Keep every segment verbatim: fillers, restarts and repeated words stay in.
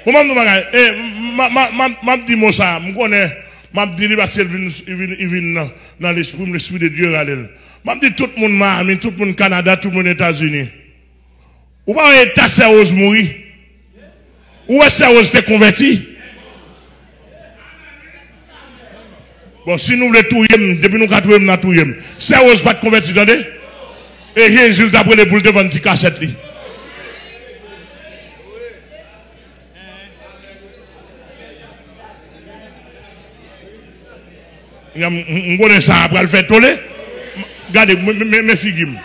Bon, m ap di yon bagay. E, m, m, m, m, m ap di mo sa a. M konnen, m ap di li paske l vin, li vin, li vin nan, nan lespri m, Lespri de Dye rale l. M ap di tout moun Miami, tout moun Kanada, tout moun Etazini. Ou pa wè eta Sè Rose mouri? Ou wè Sè Rose te konvèti? Bon, si nou vle touye m, depi nou ka touye m, n a touye m. Sè Rose pa t konvèti, tande? E Jezi l t ap rele pou l te vann ti kasèt li. M, m, m konnen sa a pral fè tole. Gade, men, men, men figi m.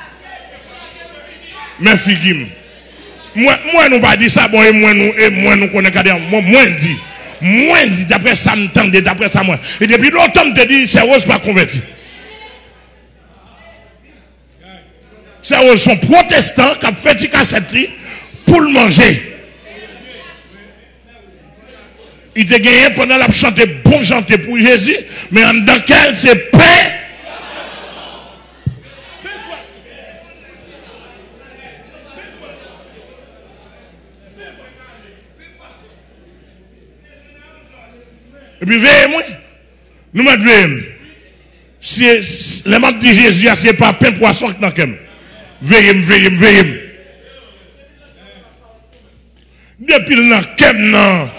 Men figi m. Mwen, mwen nou pa di sa, bon, e mwen nou, e mwen nou konnen, gade, mwen, mwen di. Mwen di, daprè sa m tande, daprè sa mwen. E depi lontan m te di, Sè Rose pa konvèti. Sè Rose se yon pwotestan k ap fè ti kasèt li pou l manje. Li te genyen pandan l ap chante bon chante pou Jezi, men anndan kè l se pen. Epi veye mwen. Nou mèt veye m. Si, si, lè m ap di Jezi a, se pa pen pwason k nan kè m. Veye m, veye m, veye m. Depi l nan kè m nan.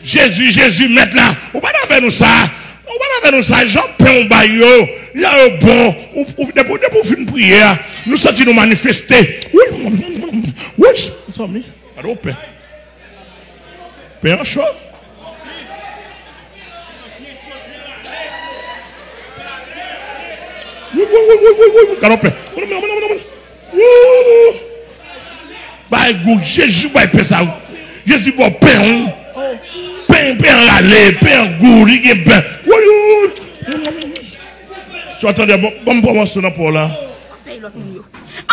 Jezi, Jezi, mèt la. Ou pa t avè nou sa. Ou pa t avè nou sa. Jan pen w bay yo, jan yo bon. Ou, ou, depi, depi w fin priye a, nou santi nou manifeste. Wi, wi, zanmi. Gade w pen. Pen an cho. Wi, wi, wi, wi, wi, wi, gade w pen. Wou. Bay gou, Jezi bay pen sa. Jezi ba w pen, wi. Pen, pen an rale, pen an gou, li gen pen. Wi, wi, wi. Swa tande, bon, bon, bon, bon, nan pò la.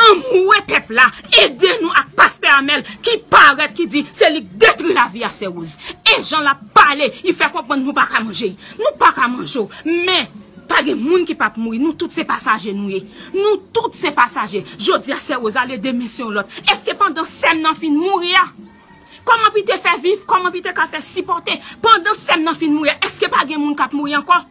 Anmwe pèp la, ede nou ak pastè Amèl ki parèt, ki di se li k detwi lavi a Sè Rose. E jan l ap pale, li fè konprann nou pa ka manje. Nou pa ka manje w. Men, pa gen moun ki p ap mouri. Nou tout se pasaje nou ye. Nou tout se pasaje. Jodi a Sè Rose ale, demen se yon lòt. Èske pandan sè m nan fin mouri a, kòman pou l te fè viv? Kòman pou l te ka fè sipòte? Pandan sè m nan fin mouri a, èske pa gen moun k ap mouri ankò?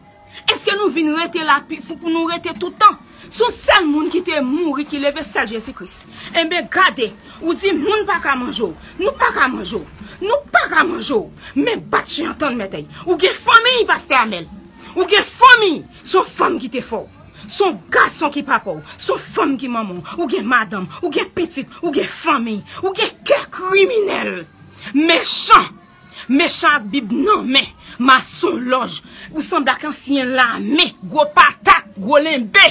Èske nou vin rete la pi, pou, pou nou rete tout tan? Se yon sèl moun ki te mouri, ki leve, sèl Jezi Kris. Enben, gade, ou di moun pa ka manje w, nou pa ka manje w, nou pa ka manje w, men bat chen an tann mèt èy. Ou gen fanmi, pastè Amèl. Ou gen fanmi, se yon fanm ki te fè w. Se yon gason ki papa w, se yon fanm ki manman w. Ou gen madanm, ou gen pitit, ou gen fanmi, ou gen kè kriminèl. Mechan! Mechan ak Bib nan men, masonlòj. Ou sanble ak ansyen lame, gwo patat, gwo lenbe.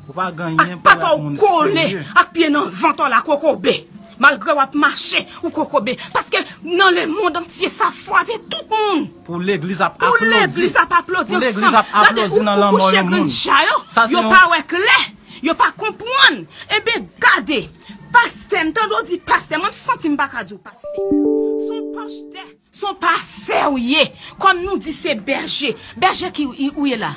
Ou pa gen anyen pou wè ak moun serye. Ak pata w kole, ak pye nan vant w la kokobe. Malgre w ap mache, ou kokobe. Paske nan lemonn antye, sa frape tout moun. Pou legliz ap aplodi. Pou legliz ap aplodi ansanm. Pou legliz ap aplodi nan lanmò yon moun. Gade, ou, ou kouche grenn ja yo, yo pa wè klè, yo pa konprann. Enben, gade, pastè, m tande w di pastè, mwen m santi m pa ka di w pastè. Se yon pastè, se yon pastè w ye. Kòm nou di se bèje. Bèje ki ou ye la?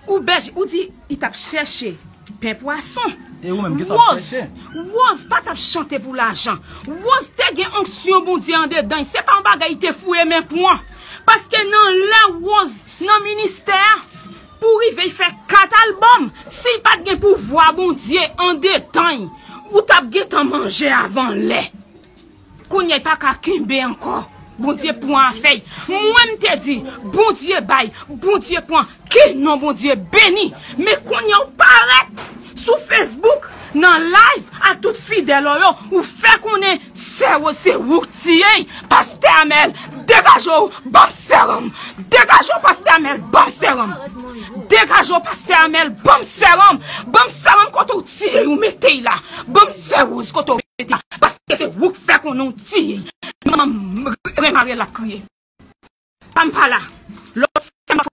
Ou bèje, ou di, li t ap chèche pen pwason. E ou menm, kisa w ap chèche? Rose, Rose pa t ap chante pou lajan. Rose te gen onksyon Bondye andedan l. Se pa yon bagay li te fouye men pran. Paske nan lè Rose nan ministè a, pou rive fè kat albòm, si l pa t gen pouvwa Bondye andedan l, ou t ap gentan manje avan lè. Kounye a, li pa ka kenbe ankò. Bondye pran afè l. Mwen, m te di, Bondye bay, Bondye pran, ke non Bondye beni. Men kounye a, ou parèt sou Facebook, nan live, ak tout fidèl ou yo, ou fè konnen Sè Rose se ou k tiye l. Pastè Amèl, degaje w, ban m sèranm. Degaje w, pastè Amèl, ban m sèranm. Degaje w, pastè Amèl, ban m sèranm. Ban m sèranm kote w tiye l, ou mete l la. Ban m Sè Rose kote w mete l la. Paske se ou k fè konnen w tiye l. Manman m, Remarye l ap kriye. Pa m pa la. Lòt sè m ap